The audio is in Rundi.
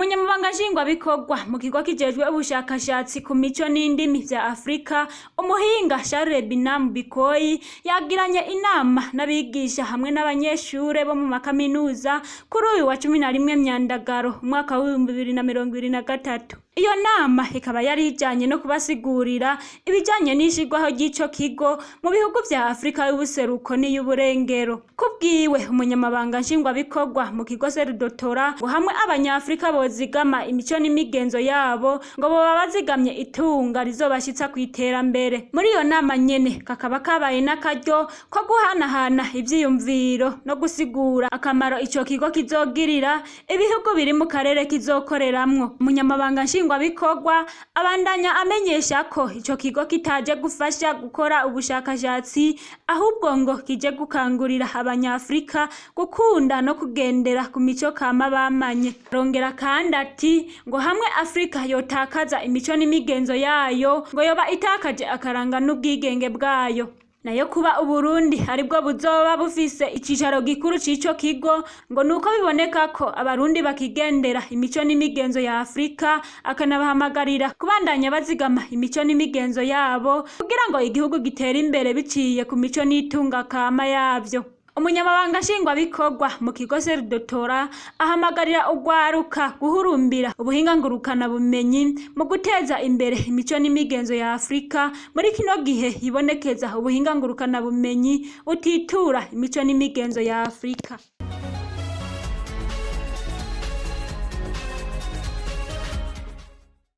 Umunyamabanga nshingwabikorwa mu kigo kijejwe ubushakashatsi ku mico n'indimi vya Afrika, umuhinga Charles Binam Bikoyi, yagiranye inama n'abigisha hamwe n'abanyeshure bo mu makaminuza kuri uyu wa 11 Myandagaro umwaka w'2023. Iyo nama ikaba yari ijanye no kubasigurira ibijanye n'ishirwaho ry'ico kigo mu bihugu vya Afrika y'ubuseruko n'iy'uburengero. Kubwiwe, umunyamabanga nshingwabikorwa mu kigo Serudotora, ngo hamwe abanyafrika bozigama imico n'imigenzo yabo, ngo boba bazigamye itunga rizobashitsa kw'iterambere. Muri iyo nama nyene kakaba kabaye n'akaryo ko guhanahana ivyiyumviro no gusigura akamaro ico kigo kizogirira ibihugu biri mu karere kizokoreramwo. Umunyamabanga nshingwabikorwa abandanya amenyesha ko ico kigo kitaje gufasha gukora ubushakashatsi, ahubwo ngo kije gukangurira abanyafrika gukunda no kugendera ku mico kama bamanye. Arongera kandi ati ngo hamwe Afrika yotakaza imico n'imigenzo yayo, ngo yoba itakaje akaranga n'ubwigenge bwayo. Nayo kuba Uburundi aribwo buzoba bufise icicaro gikuru c'ico kigo, ngo nuko biboneka ko abarundi bakigendera imico n'imigenzo ya Afrika, akanabahamagarira kubandanya bazigama imico n'imigenzo yabo kugira ngo igihugu gitere imbere biciye ku mico n'itunga kama yavyo. Umunyamabanga nshingwabikorwa mu kigo Serudotora ahamagarira urwaruka guhurumbira ubuhinga ngurukana bumenyi mu guteza imbere imico n'imigenzo ya Afrika muri kino gihe hibonekeza ubuhinga ngurukana bumenyi butitura imico n'imigenzo ya Afrika.